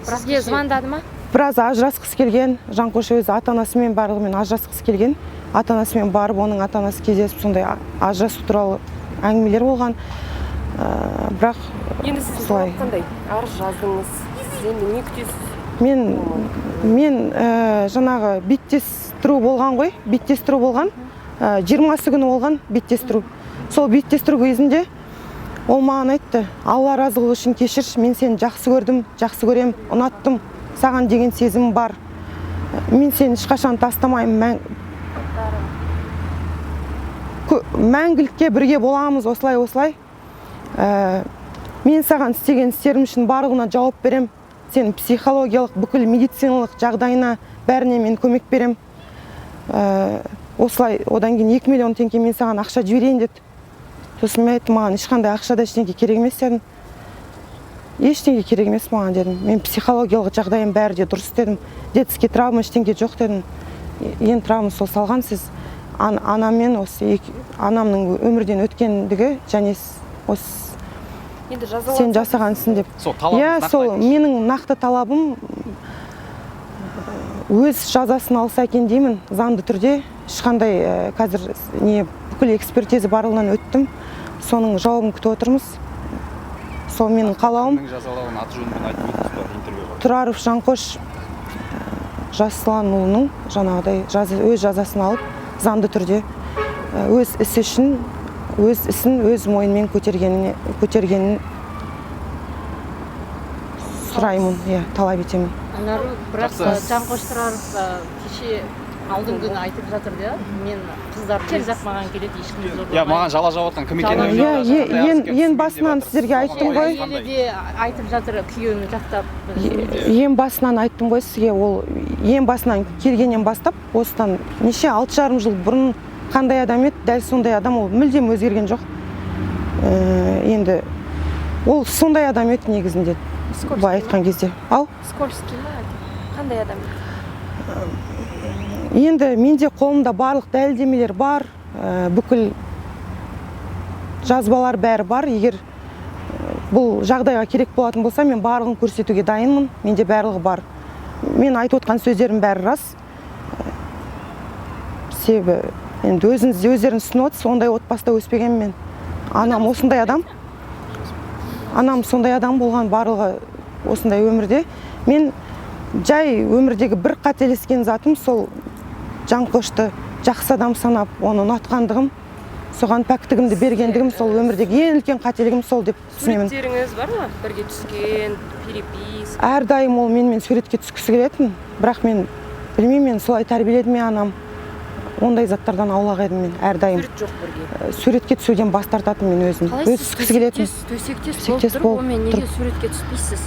Сізге звондады ма? Біраз ажырасқысы келген Жанқош өзі ата анасымен, барлығымен ажырасқысы келген. Ата анасымен барып, оның ата анасы кездесіп, сондай ажырасу туралы әңгімелер болған. Бірақ Енді сіздің солай. талап қандай? Арыз жаздыңыз, сіз енді не күтесіз? Мен жаңағы беттестіру болған ғой, беттестіру болған. 20-сы күні болған беттестіру. Сол беттестіру кезінде ол маған айтты: «Алла разылығы үшін кешірші, мен сені жақсы көрдім, жақсы көрем, ұнаттым, саған деген сезімім бар, мен сені ешқашан тастамаймын, мәңгілікке бірге боламыз, осылай, осылай. Мен саған істеген істерім үшін барлығына жауап берем, сенің психологиялық, бүкіл медициналық жағдайына, бәріне мен көмек берем». Осылай, одан кейін 2 миллион теңге мен саған ақша жіберейін деді. Сосын мен айттым: «Маған ешқандай ақша да, ештеңе керек емес», – дедім. «Ештеңе керек емес маған», – дедім. «Мен психологиялық жағдайым бәрі де дұрыс», – дедім. «Детский травма, ештеңе жоқ», – дедім. «Ең травма сол салған сіз анаммен осы анамның өмірден өткендігі және осы Енді жазаланса? сен жасағансың» деп. Сол талабыңыз Иә, нақты сол айтыңызшы. менің нақты талабым өз жазасын алса екен деймін заңды түрде. Ешқандай қазір не, бүкіл экспертиза барлығынан өттім, соның жауабын күтіп отырмыз. Сол менің қалауым. Кімнің жазалауын аты жөнімен айтып өттіңіз ба интервьюға? Тұраров Жанқош Жасұланұлының жаңағыдай өз жазасын алып, заңды түрде өз ісі үшін, өз ісін өз мойнымен көтергенін сұраймын, иә, талап етемін. Анару, бірақ Жақсы. Жанқош Тұраров кеше, алдыңғы күні айтып жатыр да: «Мен қыздар өзі ақ маған келеді, ешкім зорламайды». Иә, маған жала жауып жатқан кім екенін Жала Иә, өзі ең басынан сіздерге айттым ғой. Әйелі де айтып жатыр күйеуін жақтап. Ең басынан айттым ғой сізге, ол ең басынан келгеннен бастап, осыдан неше, 6,5 жыл бұрын қандай адам еді, дәл сондай адам. Ол мүлдем өзгерген жоқ. Енді ол сондай адам еді негізінде, былай айтқан кезде ал. Скользкий ма әлде қандай адам? Енді менде қолымда барлық дәлелдемелер бар, бүкіл жазбалар, бәрі бар. Егер бұл жағдайға керек болатын болса, мен барлығын көрсетуге дайынмын. Менде барлығы бар. Мен айтып отқан сөздерім бәрі рас. Себебі енді өзіңіз, өздеріңіз түсініп отырсыз, ондай отбасыда өспегенмін мен. Анам осындай адам, анам сондай адам болған, барлығы осындай өмірде. Мен жай өмірдегі бір қателескен затым сол Жанқошты жақсы адам санап, оны ұнатқандығым, соған пәктігімді бергендігім. Сол өмірдегі ең үлкен қателігім сол деп түсінемін. Суреттеріңіз бар ма бірге түскен, переписка? Әрдайым ол менімен суретке түскісі келетін, бірақ мен білмеймін, мен солай тәрбиеледі ме анам, ондай заттардан аулақ едім мен әрдайым. Сурет жоқ бірге? Суретке түсуден бас тартатынмын мен өзім. Қалай Өзі сіз түскісі келетін. төсектес болып Төсектес тұрып, болып онымен неге тұрып. суретке түспейсіз?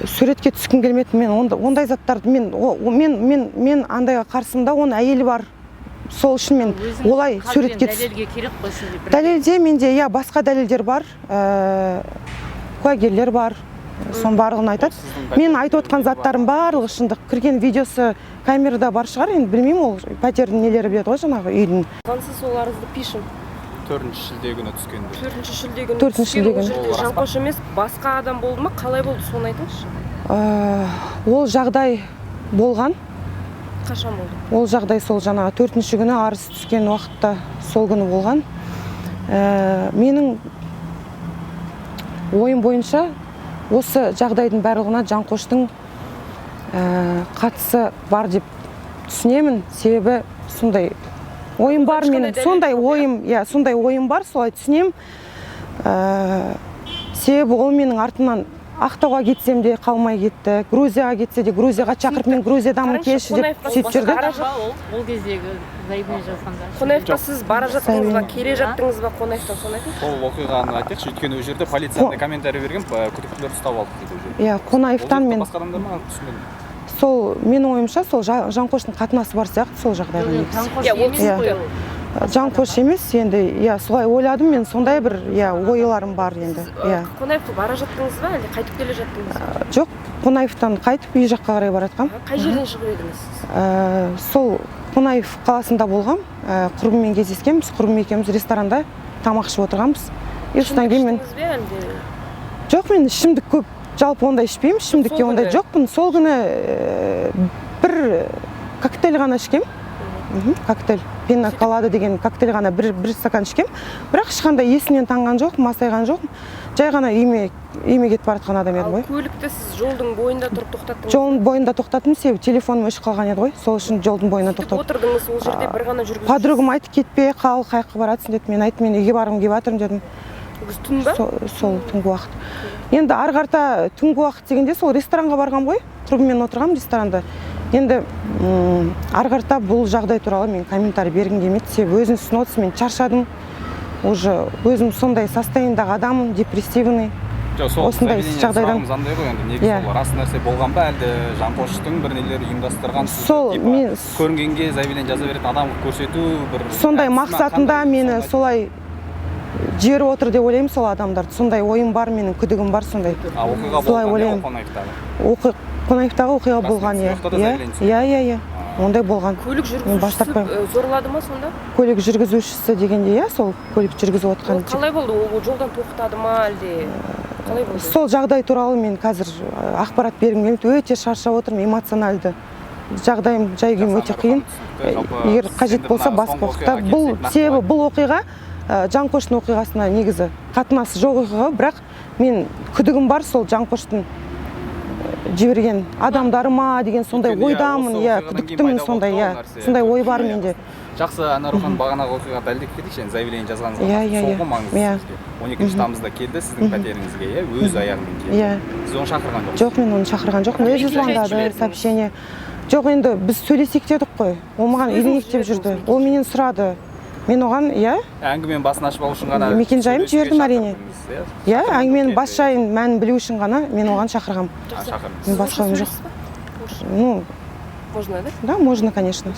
Суретке түскім келмеді мен. Ондай заттарды мен мен андайға қарсымын да. Оның әйелі бар, сол үшін мен Өзіңіз олай қазір суретке енді түс. Дәлелге керек қой сізге бір. Дәлелде менде, иә, басқа дәлелдер бар, куәгерлер бар, соның барлығын айтады. Мен айтып отқан заттарым барлығы шындық. Кірген видеосы камерада бар шығар енді, білмеймін, ол пәтердің нелері біледі ғой, жаңағы үйдің. Заңсыз ол арызды пишем. 4 шілде күні түскенде. 4 шілде күні 4 түскен. шілде Ол күні. жерде Ол рас па? Жанқош емес, басқа адам болды ма, қалай болды, соны айтыңызшы. Ол жағдай болған. Қашан болды? Ол жағдай сол жаңағы 4-күні, арыз түскен уақытта, сол күні болған. Менің ойым бойынша, осы жағдайдың барлығына Жанқоштың қатысы бар деп түсінемін, себебі сондай ойым бар Ешқандай менің. дәлел Сондай жоқ, иә? ойым, иә, сондай ойым бар, солай түсінемін. Себебі ол менің артымнан Ақтауға кетсем де қалмай кетті, Грузияға кетсе де, Грузияға шақырып, «Мен Грузиядамын, Қараңызшы, келші» деп Қонаевқа сөйтіп жүрді. бара Ба, ол кездегі заявление жазғанда. Қонаевқа сіз бара жаттыңыз ба, Заявление. келе жаттыңыз ба Қонаевтан, соны айтыңызшы. Сол оқиғаны айтайықшы, өйткені ол жерде полиция андай комментарий берген, күдіктілер ұстап алды дейді ол жерде. Иә, Қонаевтан Ол жерде мен басқа адамдар ма, түсінбедім. Сол менің ойымша, сол Жанқоштың қатынасы бар сияқты сол жағдайға негізі. Жанқош Иә, ол емес түсінікті. қой ол. Жанқош емес енді, иә, солай ойладым мен, сондай бір, иә, ойларым бар енді. Сіз Иә. Қонаевқа бара жаттыңыз ба, әлде қайтып келе жаттыңыз ба? Жоқ, Қонаевтан қайтып, үй жаққа қарай бара жатқанмын. Қай жерден шығып едіңіз сіз? Сол Қонаев қаласында болғам, құрбыммен кездескенбіз, құрбым екеуміз ресторанда тамақ ішіп отырғанбыз, и содан кейін мен Іштіңіз бе әлде? Жоқ, мен ішімдік көп Жалпы ондай ішпеймін, ішімдікке Сол ондай күні? жоқпын. Сол күні бір коктейль ғана ішкем. Коктейль, пина колада деген коктейль ғана бір стакан ішкем, бірақ ешқандай есімнен танған жоқпын, масайған жоқпын, жай ғана үйіме кетіп бара жатқан адам едім Ал ғой. көлікті сіз жолдың бойында тұрып тоқтаттыңыз? Жолдың бойында тоқтаттым, себебі телефоным өшіп қалған еді ғой, сол үшін жолдың бойына Сөйтіп тоқтаттым. отырдыңыз ол жерде, бір ғана жүргізуші? Подругам айтты: «Кетпей қал, қай жаққа баратсың?» – деді. Мен айттым: «Мен үйге барғым келіп жатырмын», – дедім. Ол кез түн ба? Сол түнгі уақыт. Енді ары қарата түнгі уақыт дегенде, сол ресторанға барғам ғой, құрбыммен отырғанмын ресторанда. Енді ары қарата бұл жағдай туралы мен комментарий бергім келмейді, себебі өзіңіз түсініп отырсыз, мен шаршадым уже, өзім сондай состояниедағы адаммын, депрессивный. Жоқ, сол Осындай заявление жағдайдан- сұрағымыз андай ғой енді, негізі ол рас нәрсе болған ба, әлде Жанқоштың бір нелері ұйымдастырған сізді, Сол типа, мен- көрінгенге заявление жаза беретін адам қылып көрсету бір Сондай әдісі ма, мақсатында қандай? мені Соны солай жіберіп отыр деп ойлаймын сол адамдарды. Сондай ойым бар, менің күдігім бар сондай. А оқиға Солай болған, иә, ойлаймын. Қонаевтағы? Қонаевтағы оқиға Расымен, болған, иә. сол жақта да Иә. заявление түскен? Иә, ондай болған. Көлік Мен бас жүргізушісі тартпаймын. Зорлады ма сонда? Көлік жүргізушісі дегенде, иә, сол көлік жүргізіп Ол отқан. қалай болды? Ол жолдан тоқтады ма, әлде қалай болды? Сол жағдай туралы мен қазір ақпарат бергім келмейді, өте шаршап отырмын, эмоциональды жағдайым, жай күйім өте Жақсы, қиын. түсінікті. Жалпы Егер сіз қажет енді болса, мына басқа соңғы уақытта. оқиғаға Бұл келсек, себебі нақтылай. бұл оқиға Жанқоштың оқиғасына негізі қатынасы жоқ оқиға, бірақ мен күдігім бар, сол Жанқоштың жіберген адамдары ма деген сондай Өйткені, иә, ойдамын. осы Иә, оқиғадан кейін күдіктімін пайда сондай, болды иә, ол нәрсе. сондай ой бар Иә. менде. Жақсы, Анарухан, бағанағы оқиғаға дәлдеп кетейікші. Енді заявление жазғаныңызға Иә, иә, сол иә. ғой маңызды сізге. 12 тамызда келді сіздің пәтеріңізге, иә, өз аяғымен келді. Иә. Сіз оны шақырған жоқсыз? Жоқ, мен оны шақырған жоқпын, өзі Мекен-жайын звондады, жібердіңіз. сообщение. Жоқ, енді біз сөйлесейік дедік қой, ол маған Өзіңіз үйленейік деп жібердіңіз жүрді. мекен-жайын? Ол менен сұрады, мен оған иә. Әңгіменің басын ашып алу үшін ғана Мекен-жайын сөйлесуге жібердім, әрине. шақырдыңыз, иә? Иә, Шақырдыңыз, әңгіменің бас келді. жайын, мәнін білу үшін ғана мен оған шақырғанмын. А, шақырдыңыз. Мен басқа ойым жоқ. Сөйлейсіз ба? Ну Можно, да? да, можно, конечно.